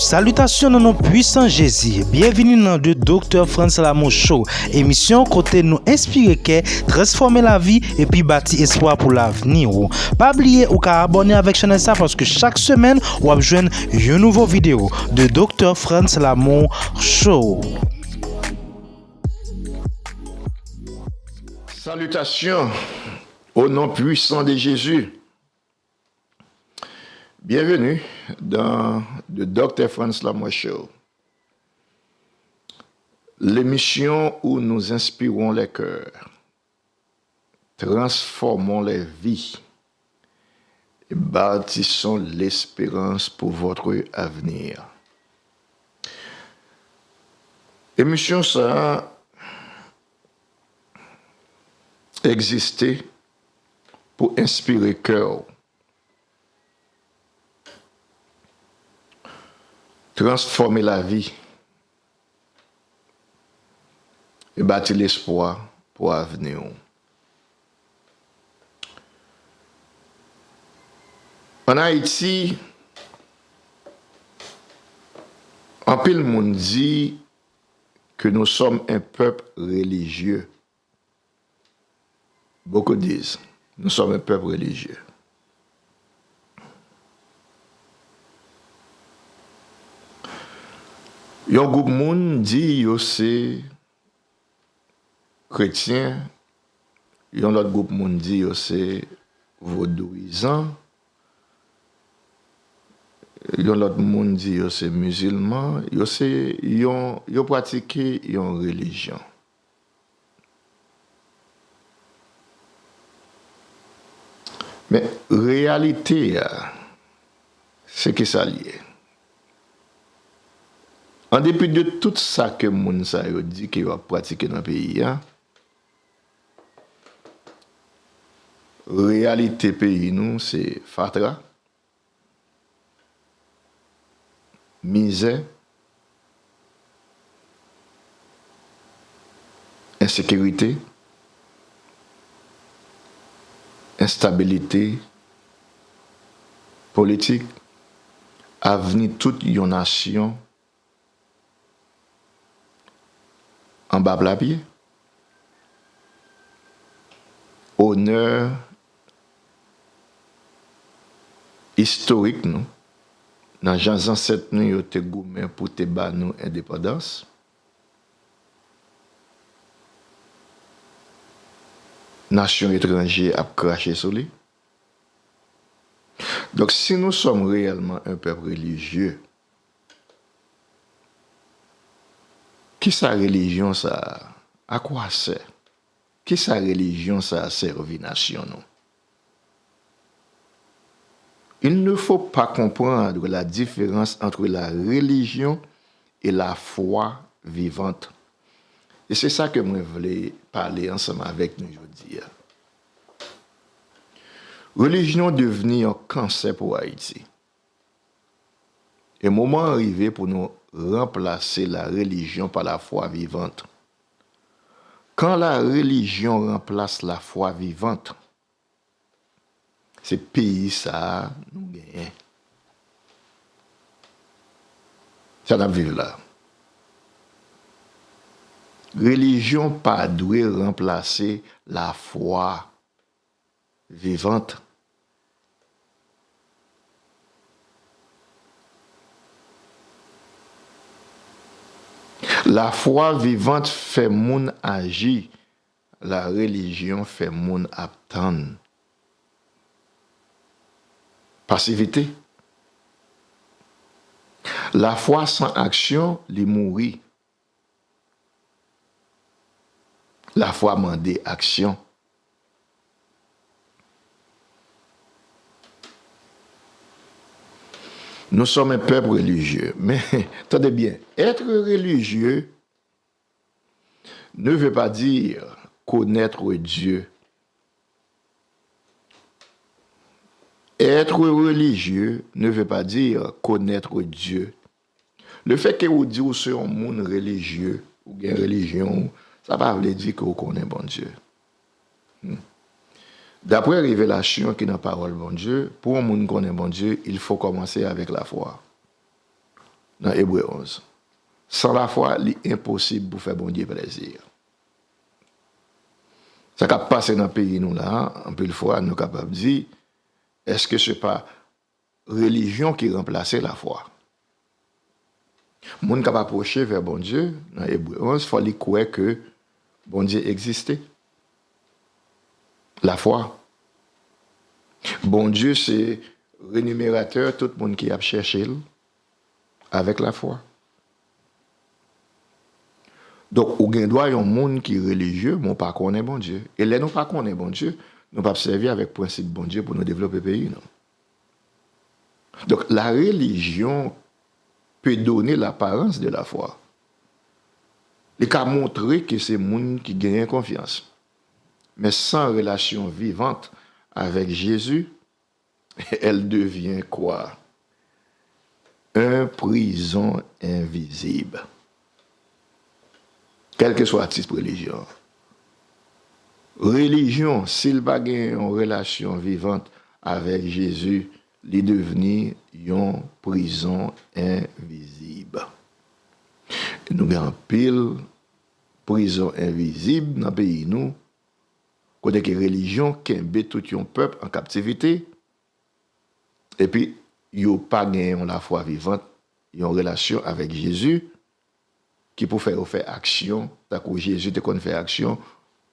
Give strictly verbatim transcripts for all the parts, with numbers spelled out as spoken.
Salitasyon nan non pwisan Jezi. Byenvini nan The Docteur Frantz Lamour Show, emisyon kote nou enspire kè, transfòme lavi, epi bati espwa pou lavni w. Pa bliye ou ka abòne avèk chanèl sa, paske chak semèn w ap jwenn yon nouvo videyo. The Docteur Frantz Lamour Show. Salutations au nom puissant de Jésus. Bienvenue dans The Docteur Frantz Lamour Show, l'émission où nous inspirons les cœurs, transformons les vies et bâtissons l'espérance pour votre avenir. Emisyon sa a egziste pou enspire kè w, transfòme lavi e bati lespwa pou avni w. Ann Ayiti, anpil moun di que nous sommes un peuple religieux. Beaucoup disent, nous sommes un peuple religieux. Yon gwoup moun di yo se kretyen, yon lòt gwoup moun di yo se vodouyizan, yon lòt moun di yo se mizilman, yo se yon, yo pratike yon relijyon. Men, reyalite a, se kisa l ye? An depi de tout sa ke moun sa yo di ke yo ap pratike nan peyi a, reyalite peyi nou se fatra, mizè, ensekirite, enstabilite politik, avni tout yon nasyon anba pla pye. Onè istorik nou, nan jan zansèt nou yo te goumen pou te ba nou endepandans, nasyon etranje ap krache sou li. Donk, si nous sommes réellement un peuple religieux, kisa relijyon sa a? À quoi sert? Kisa relijyon sa a sèvi nasyon nou? Il ne faut pas comprendre la différence entre la religion et la foi vivante. E se sa ke mwen vle pale ansanm avèk nou jodi a. Relijyon devni yon kansè pou Ayiti. E moman an rive pou nou ranplase la religion par la foi vivante. Quand la religion remplace la foi vivante, se peyi sa a nou genyen. Sa n ap viv la. Relijyon pa dwe ranplase lafwa vivant. Lafwa vivant fè moun aji, larelijyon fè moun ap tann. Pasivite. Lafwa san aksyon, li mouri. Lafwa mande aksyon. Nous sommes un peuple religieux. Men, tande byen, être religieux ne veut pas dire connaître Dieu. Être religieux ne veut pas dire connaître Dieu. Le fait que ou di ou se yon moun relijye, ou gen relijyon ou, sa pa vle di ke ou konnen Bondye. Hmm. Daprè revelasyon ki nan pawòl Bondye, pou yon moun konnen Bondye, il faut commencer avec la foi. nan Ebre onz. San lafwa, li enposib pou fè Bondye plèzi. Sa k ap pase nan peyi nou la a, anpil fwa, nou kapab di, èske se pa relijyon ki ranplase lafwa? Moun k ap apwoche vè Bondye, nan Ebre onz, fò li kwè ke Bondye egziste. Lafwa. Bondye se renimeratè tout moun ki ap chèche l avèk lafwa. Donk, ou gen dwa yon moun ki relijye, men w pa konnen Bondye. E lè nou pa konnen Bondye, nou p ap sèvi avèk prensip Bondye pou nou devlope peyi nou. Donk, la religion peut donner l'apparence de la foi. Li ka montre ke se moun ki genyen konfyans. Men san relasyon vivant avèk Jezi, elle devient quoi? Un prison invisible. Kèlkeswa tit relijyon an. Relijyon, si l pa gen yon relasyon vivant avèk Jezi, li devni yon prizon envizib. Nou gen anpil prizon envizib nan peyi nou, kote ke relijyon kenbe tout yon pèp an kaptivite, epi yo pa gen yon lafwa vivant, yon relasyon avèk Jezi, ki pou fè yo fè aksyon, tankou Jezi te konn fè aksyon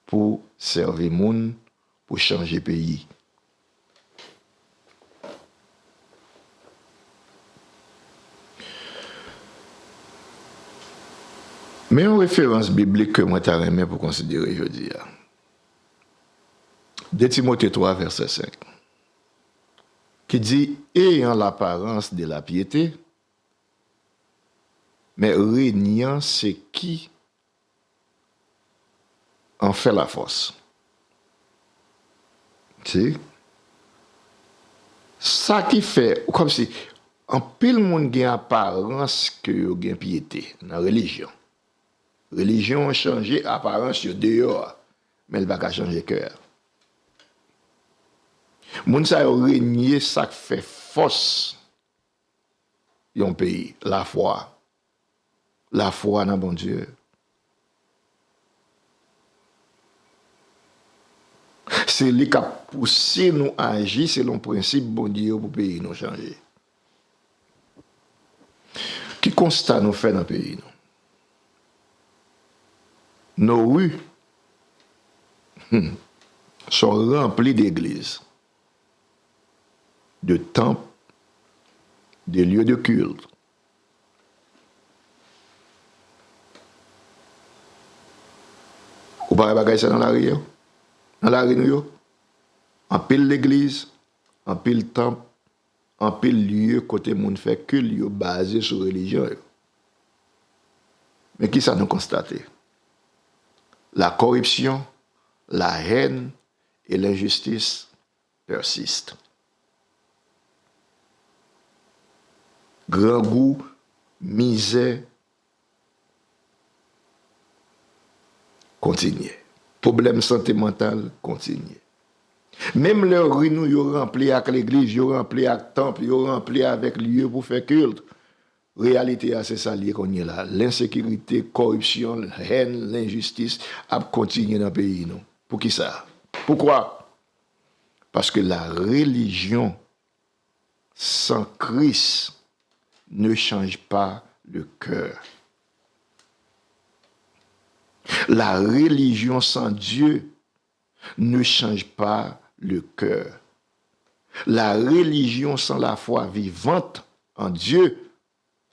pou sèvi moun, pou chanje peyi. Men yon referans biblik ke mwen ta renmen pou konsidere jodi a. De Timote twa, vèsè senk, ki di, ayant l'apparence de la piété, mais reniant ce qui en fait la force. Se sa ki fè, kòmsi, anpil moun gen aparans ke yo gen pyete nan relijyon. Relijyon an chanje aparans yo deyò a, men l pa ka chanje kè a. Moun sa yo renye sa k fè fòs yon peyi, lafwa. Lafwa nan Bondye. Se li k ap pouse nou aji selon prensip Bondye yo pou peyi nou chanje. Ki konsta nou fè nan peyi nou? Nos rues, hmm, sont remplies d'églises, de temples, de lieux de culte. Ou pa wè bagay sa nan lari yo? Nan lari nou yo? Anpil legliz, anpil tanp, anpil lye kote moun fè kil yo baze sou relijyon yo. Men kisa nou konstate? La corruption, la haine et l'injustice persistent. Grangou, mizè kontinye. Pwoblèm sante mantal kontinye. Menm lè ri nou yo ranpli ak legliz, yo ranpli ak tanp, yo ranpli avèk lye pou fè kilt, reyalite a se sa l ye kounye la. Lensekirite, kòripsyon, hèn, lenjistis ap kontinye nan peyi nou. Poukisa? Poukwa? Paske la religion sans Christ ne change pas le cœur. La religion sans Dieu ne change pas le cœur. La religion sans la foi vivante en Dieu,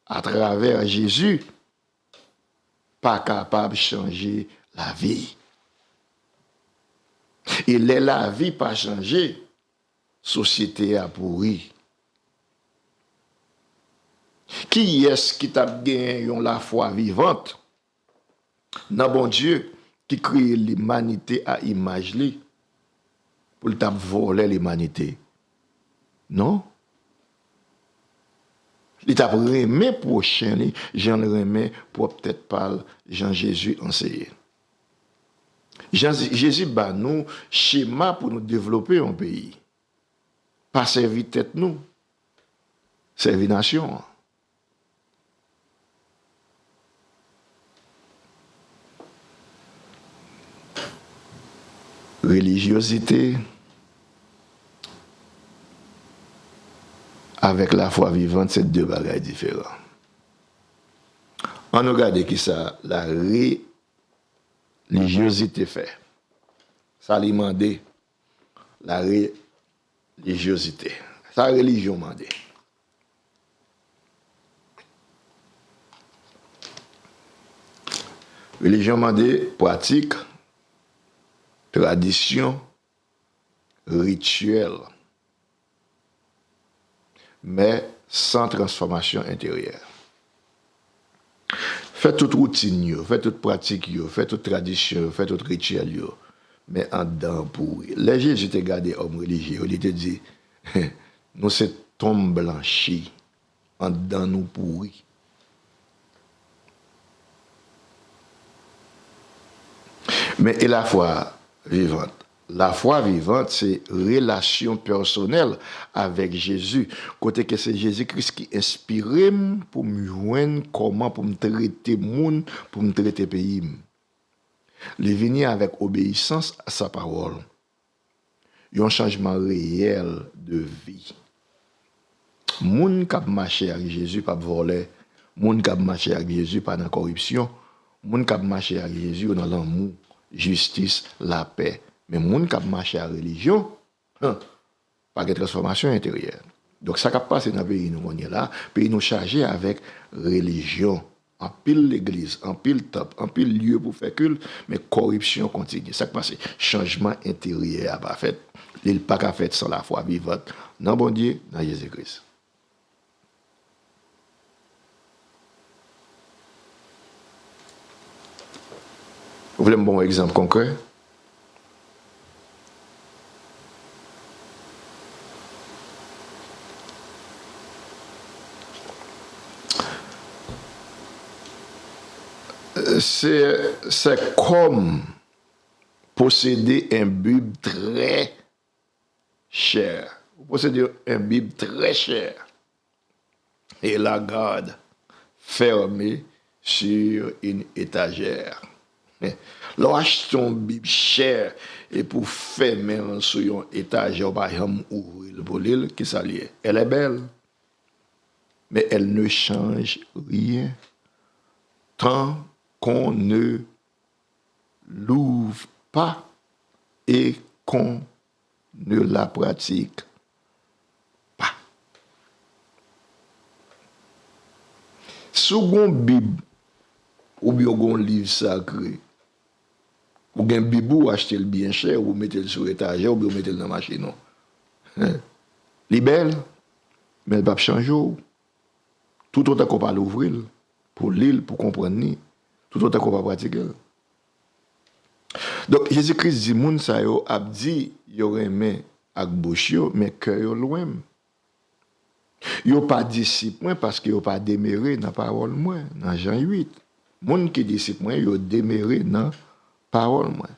à travers Jésus, pa kapab chanje lavi. E lè lavi pa chanje, sosyete a pouri. Kiyès ki t ap genyen yon lafwa vivant nan Bondye ki kreye limanite a imaj li pou l t ap vòlè limanite? Non. Li t ap renmen pwochen li jan l renmen pwòp tèt pa l, jan Jezi anseye. Jan Jezi ba nou chema pou nou devlope yon peyi. Pa sèvi tèt nou, sèvi nasyon an. Relijyozite avèk lafwa vivant se de bagay diferan. Ann nou gade kisa larelijyozite fè. Sa li mande, larelijyozite. Sa relijyon mande. Relijyon mande pratik, tradisyon, rityèl, men san transfòmasyon enteryè. Fè tout woutin yo, fè tout pratik yo, fè tout tradisyon yo, fè tout rityèl yo, men anndan an pouri. Lè Jezi te gade òm relijye yo, li te di, nou se tonm blanchi, anndan nou pouri. Men e lafwa vivant? Lafwa vivant se relasyon pèsonèl avèk Jezi, kote ke se Jezi Kris ki enspire m pou m jwenn kòman pou m trete moun, pou m trete peyi m. Li vini avèk obeyisans a sa pawòl. Yon chanjman reyèl de vi. Moun k ap mache ak Jezi p ap vòlè. Moun k ap mache ak Jezi pa nan kòripsyon. Moun k ap mache ak Jezi yo nan lanmou, jistis, lapè. Men moun k ap mache ak relijyon, han, pa gen transfòmasyon enteryè. Donk, sa k ap pase nan peyi nou kounye a la, peyi nou chaje avèk relijyon. Anpil legliz, anpil tanp, anpil lye pou fè kilt, men kòripsyon kontinye. Sa k pase? Chanjman enteryè a pa fèt. Li pa ka fèt san lafwa vivant nan Bondye, nan Jezi Kris. Ou vle m ba w yon egzanp konkrè? C'est, c'est comme posséder une Bible très chère. Ou posede yon Bib trè chè e la garde fermée sur une étagère. Lè w achte yon Bib chè epi w fèmen l sou yon etajè, w pa janm ouvri l pou li, kisa l ye? Elle est belle, mais elle ne change rien tant qu'on ne l'ouvre pas et qu'on ne la pratique pas. Si w gen yon Bib oubyen w gen yon liv sakre, ou gen Bib ou, w achte l byen chè, ou mete l sou etajè oubyen w mete l nan machin ou. Li bèl, men l p ap chanje w. Toutotan ke w pa louvri l, pou w li l, pou w konprann li, toutotan ke w pa pratike l. Donk, Jezi Kris di moun sa yo ap di yo renmen ak bouch yo, men kè yo lwen m. Yo pa disip mwen paske yo pa demere nan pawòl mwen, nan Jan uit. Moun ki disip mwen, yo demere nan pawòl mwen.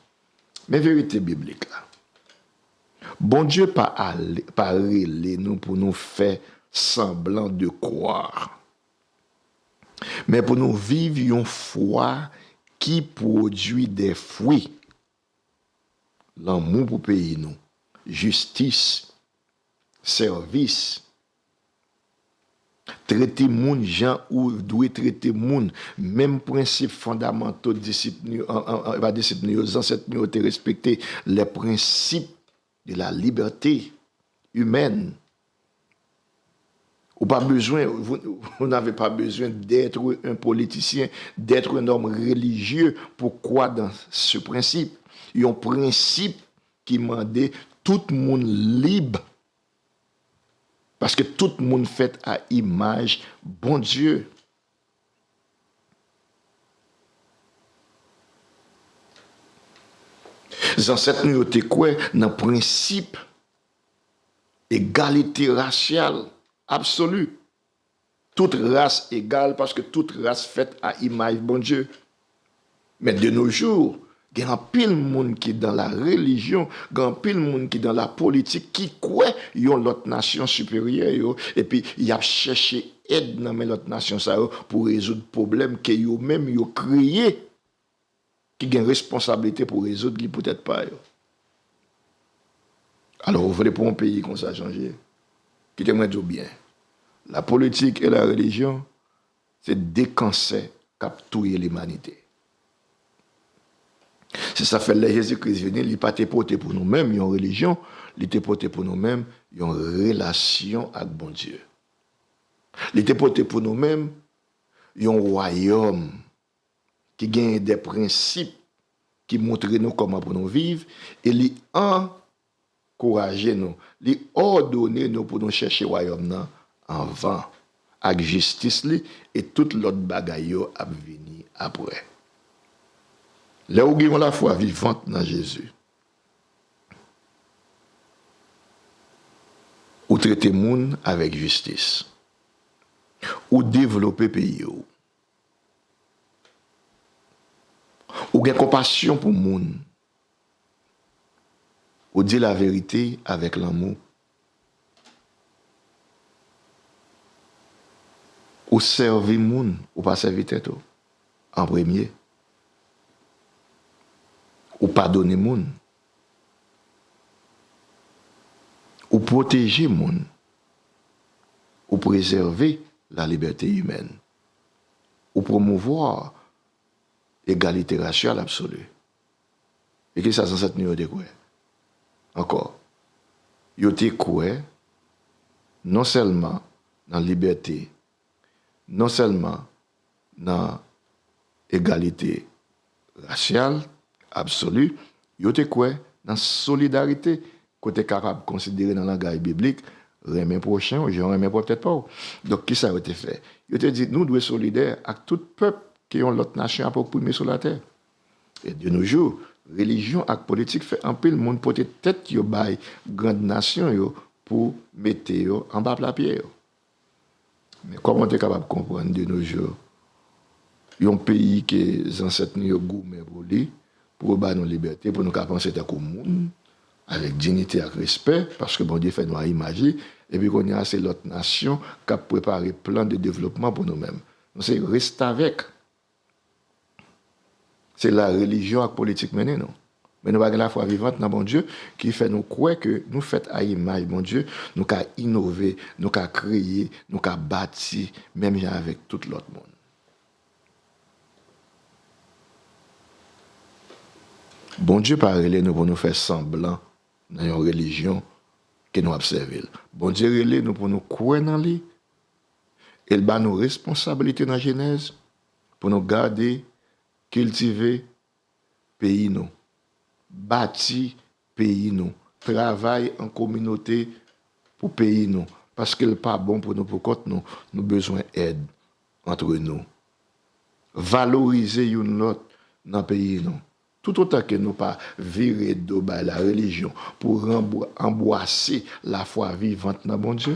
Men verite biblik la. Bondye pa ale, pa rele nou pou nou fè semblant de croire, men pou nou viv yon fwa ki pwodui de fwi. Lanmou pou peyi nou, jistis, sèvis. Trete moun jan ou dwe trete moun. Menm prensip fondamanto disip nou, an, an, an, pa disip nou yo, zansèt nou yo te respekte, les principes de la liberté humaine. Ou pa bezwen, vous, vous n'avez pas besoin d'être un politicien, d'être un homme religieux pour croire dans ce principe. Yon prensip ki mande tout moun lib. Paske tout moun fèt a imaj Bondye. Zansèt nou yo te kwè nan prensip egalite rasyal absoli. Tout ras egal paske tout ras fèt a imaj Bondye. Men de nos jours, gen anpil moun ki dans la religion, gen anpil moun ki dans la politique ki kwè yon lòt nasyon siperyè yo, epi y ap chèche èd nan men lòt nasyon sa yo pou rezoud pwoblèm ke yo menm yo kreye, ki gen responsablite pou rezoud li pou tèt pa yo. Alò, ou vle pou yon peyi konsa chanje? Kite mwen di w byen, la politique et la religion, se de kansè k ap touye limanite. Se sa k fè lè Jezi Kris vini, li pa te pote pou nou menm yon relijyon, li te pote pou nou menm yon relasyon ak Bondye. Li te pote pou nou menm yon wayòm ki genyen de prensip ki montre nou kòman pou nou viv, e li ankouraje nou, li òdone nou pou nou chèche wayòm nan anvan, ak jistis li, e tout lòt bagay yo ap vini apre. Lè ou gen yon lafwa vivant nan Jezi, ou trete moun avèk jistis. Ou devlope peyi w. Ou gen konpasyon pou moun. Ou di laverite avèk lanmou. Ou sèvi moun, ou pa sèvi tèt ou an premye. Ou padone moun. Ou pwoteje moun. Ou prezève la libète imèn. Ou pwomouvwa egalite rasyal absoli. E kisa zansèt nou yo te kwè? Ankò, yo te kwè non sèlman nan libète, non sèlman nan egalite rasyal absoli, yo te kwè nan solidarite, kote kapab konsidere nan langaj biblik, renmen pwochen w jan w renmen pwòp tèt pa w. Donk, kisa yo te fè? Yo te di, nou dwe solidè ak tout pèp ke yon lòt nasyon ap oprime sou latè. E de nos jours, relijyon ak politik fè anpil moun pote tèt yo bay grand nasyon yo pou mete yo anba pla pye yo. Men kòman w te kapab konprann de nos jours yon peyi ke zansèt nou yo goumen pou li, pou yo ba nou libète, pou nou ka panse tankou moun, avèk diyite ak respè, paske Bondye fè nou a imaj li, epi kounye a se lòt nasyon k ap prepare plan de devlopman pou nou menm. Nou se restavèk. Se la relijyon ak politik mennen nou. Men nou pa gen lafwa vivant nan Bondye ki fè nou kwè ke nou fèt a imaj Bondye, nou ka inove, nou ka kreye, nou ka bati, menm jan avèk tout lòt moun. Bondye pa rele nou pou nou fè sanblan nan yon relijyon ke nou ap sèvi l. Bondye rele nou pou nou kwè nan li, e l ba nou responsablite nan Jenèz pou nou gade, kiltive peyi nou, bati peyi nou, travay an kominote pou peyi nou, paske l pa bon pou nou poukont nou, nou bezwen èd antre nou. Valorize youn lòt nan peyi nou. Toutotan ke nou pa vire do bay la relijyon pou ranbwa-, anbwase lafwa vivant nan Bondye,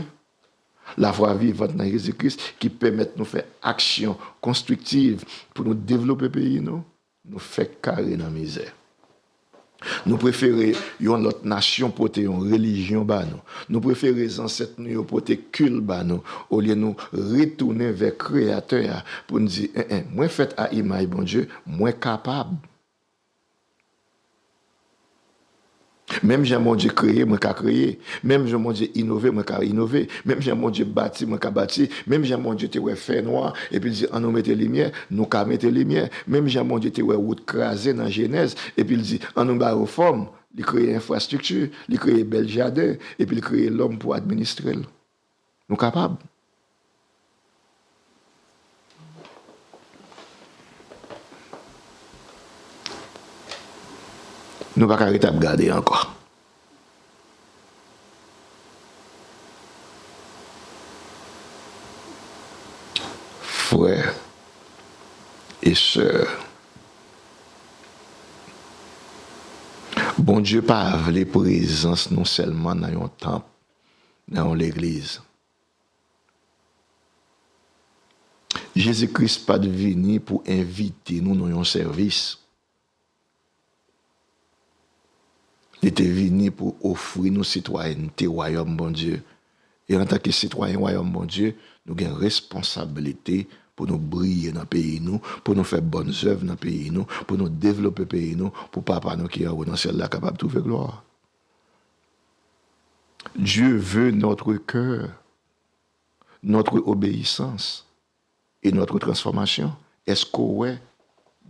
lafwa vivant nan Jezi Kris ki pèmèt nou fè aksyon konstriktiv pou nou devlope peyi nou, nou fèk kare nan mizè. Nou prefere yon lòt nasyon pote yon relijyon ba nou. Nou prefere zansèt nou yo pote kil ba nou, olye nou retounen vè Kreyatè a pou n di, en, en, mwen fèt a imaj Bondye, mwen kapab. Menm jan Bondye kreye, mwen ka kreye. Menm jan Bondye inove, mwen ka inove. Menm jan Bondye bati, mwen ka bati. Menm jan Bondye te wè fènwa, epi l di, ann nou mete limyè, nou ka mete limyè. Menm jan Bondye te wè wout kraze nan Jenèz, epi l di, ann nou ba yo fòm, li kreye enfrastrikti, li kreye bèl jaden, epi l kreye lòm pou administre l. Nou kapab. Nou pa ka ret ap gade ankò. Frè e sè, Bondye pa vle prezans nou sèlman nan yon tanp, nan yon legliz. Jezi Kris pa t vini pou envite nou nan yon sèvis. Li te vini pou ofri nou sitwayènte Wayòm Bondye. E antanke sitwayen Wayòm Bondye, nou gen responsablite pou nou briye nan peyi nou, pou nou fè bòn zèv nan peyi nou, pou nou devlope peyi nou, pou Papa nou ki anwo nan syèl la kapab twouve glwa. Dieu veut notre cœur, notre obéissance et notre transformation. Èske w wè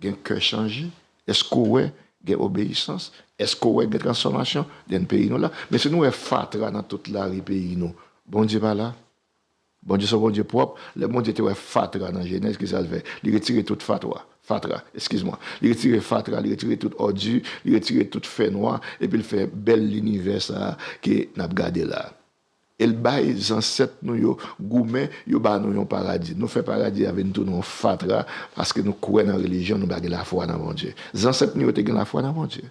gen kè chanje? Èske w wè gen obeyisans? Èske w wè gen transfòmasyon nan peyi nou la? Men si nou wè fatra nan tout lari peyi nou, Bondye pa la. Bondye se yon Bondye pwòp. Lè Bondye te wè fatra nan Jenèz, kisa l fè? Li retire tout fatwa, fatra, eskiz mwen. Li retire fatra, li retire tout òdi, li retire tout fènwa, epi l fè bèl linivè sa a ke n ap gade la. E l bay zansèt nou yo goumen, yo ba nou yon paradi. Nou fè paradi a vin tounen yon fatra paske nou kwè nan relijyon, nou pa gen lafwa nan Bondye. Zansèt nou yo te gen lafwa nan Bondye.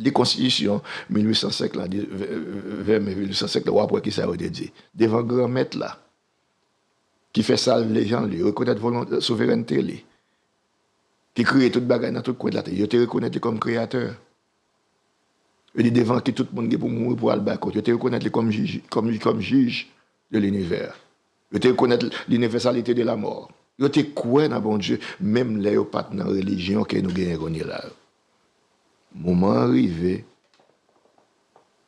Li konstitisyon mil uit san senk la, di, vè, vè, vè me mil uit san senk la, w ap wè kisa yo te di. Devan Granmèt la, ki fè sa l vle jan l vle, rekonèt volon-, souverènte li, ki kreye tout bagay nan tout kwen de latè, yo te rekonèt li kòm kreyatè. Yo di devan ki tout moun gen pou mouri pou al bay kont. Yo te rekonèt li kòm jij, kòm, kòm jij de linivè. Yo te rekonèt l'inéventialité de la mort. Yo te kwè nan Bondye, menm lè yo pa t nan relijyon ke nou genyen kounye la yo. Moman an rive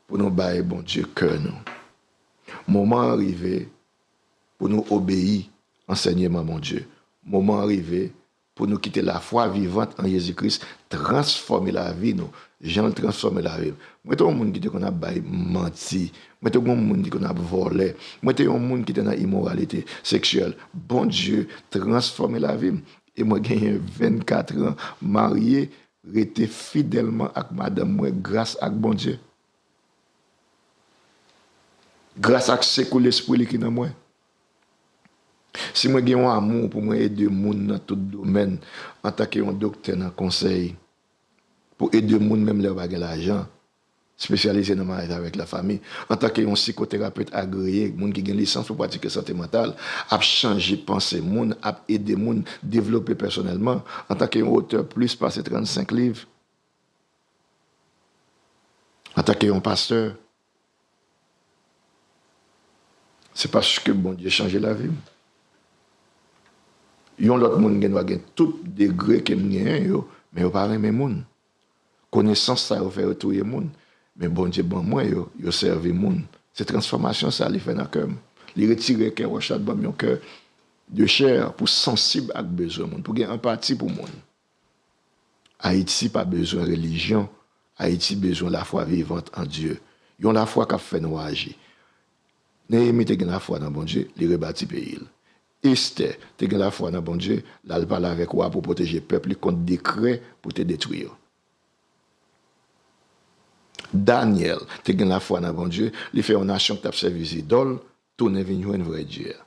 pou nou bay Bondye kè nou. Moman an rive pou nou obeyi ansèyman Bondye. Moman an rive pou nou kite lafwa vivant an Jezi Kris transfòme lavi nou, jan l transfòme lavi m. Mwen te yon moun ki te konn ap bay manti. Mwen te yon moun ki konn ap vòlè. Mwen te yon moun ki te nan imoralite seksyèl. Bondye transfòme lavi m. E mwen genyen vennkat an marye, rete fidèlman ak madanm mwen gras ak Bondye. Gras ak sekou Lespri li ki nan mwen. Si mwen gen yon amou pou mwen ede moun nan tout domèn, antanke yon doktè nan konsèy, pou ede moun menm lè yo pa gen lajan, espesyalize nan maryaj avèk lafanmi, antanke yon sikoterapet agreye, moun ki gen lisans pou pratike sante mantal, ap chanje panse moun, ap ede moun devlope pèsonèlman, antanke yon otè plis pase trannsenk liv, antanke yon pastè, se paske Bondye chanje lavi m. Yon lòt moun gen dwa gen tout degre ke m genyen yo, men yo pa renmen moun. Konesans sa yo fè yo touye moun, men Bondye ban mwen yo, yo sèvi moun. Se transfòmasyon sa li fè nan kè m. Li retire kè wòch la, ban m yon kè de chè pou sansib ak bezwen moun, pou gen anpati pou moun. Ayiti pa bezwen relijyon. Ayiti bezwen lafwa vivant an Dye. Yon lafwa k ap fè nou aji. Neyemi te gen lafwa nan Bondye, li rebati peyi l. Estè te gen lafwa nan Bondye, l al pale avèk wa pou pwoteje pèp li kont dekrè pou te detwi yo. Danyèl te gen lafwa nan Bondye, li fè yon nasyon ki t ap sèvi zidòl tounen vin jwenn vrè Dye a.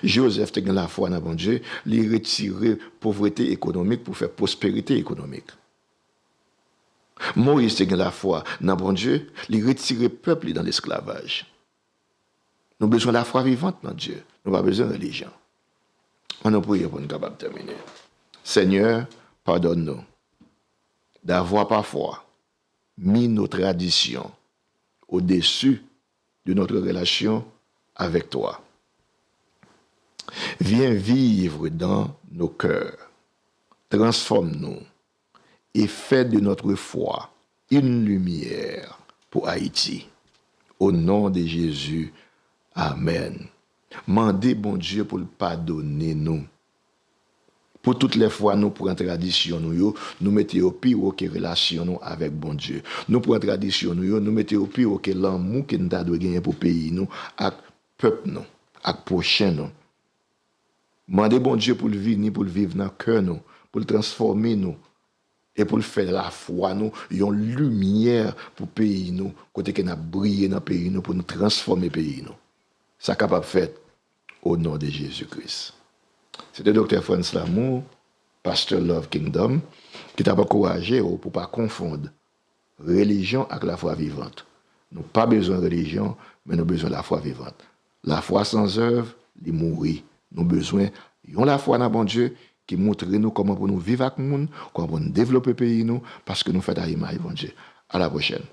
Jozèf te gen lafwa nan Bondye, li retire povrete ekonomik pou fè pwosperite ekonomik. Moyiz te gen lafwa nan Bondye, li retire pèp li nan lesklavaj. Nou bezwen lafwa vivant nan Dye, nou pa bezwen relijyon. Ann nou priye pou n kapab tèmine. Seigneur, pardonne-nous d'avoir parfois mis nos traditions au-dessus de notre relation avec toi. Viens vivre dans nos cœurs. Transforme-nous et fais de notre foi une lumière pour Haïti. Au nom de Jésus, amen. Mande Bondye pou l padone nou. Pou tout lè fwa nou pran tradisyon nou yo, nou mete yo pi wo ke relasyon nou avèk Bondye. Nou pran tradisyon nou yo, nou mete yo pi wo ke lanmou ke n ta dwe genyen pou peyi nou ak pèp nou, ak pwochen nou. Mande Bondye pou l vini, pou l viv nan kè nou, pou l transfòme nou, e pou l fè lafwa nou yon limyè pou peyi nou, kote ke n ap briye nan peyi nou, pou nou transfòme peyi nou. Sa kapab fèt o non de Jezi Kris. Se te Doktè Frantz Lamour, pastè Love Kingdom, ki t ap ankouraje w pou pa konfonn relijyon ak lafwa vivant. Nou pa bezwen relijyon, men nou bezwen lafwa vivant. Lafwa san zèv, li mouri. Nou bezwen yon lafwa nan Bondye ki montre nou kòman pou nou viv ak moun, kòman pou nou devlope peyi nou, paske nou fèt a imaj Bondye. A la pwochèn.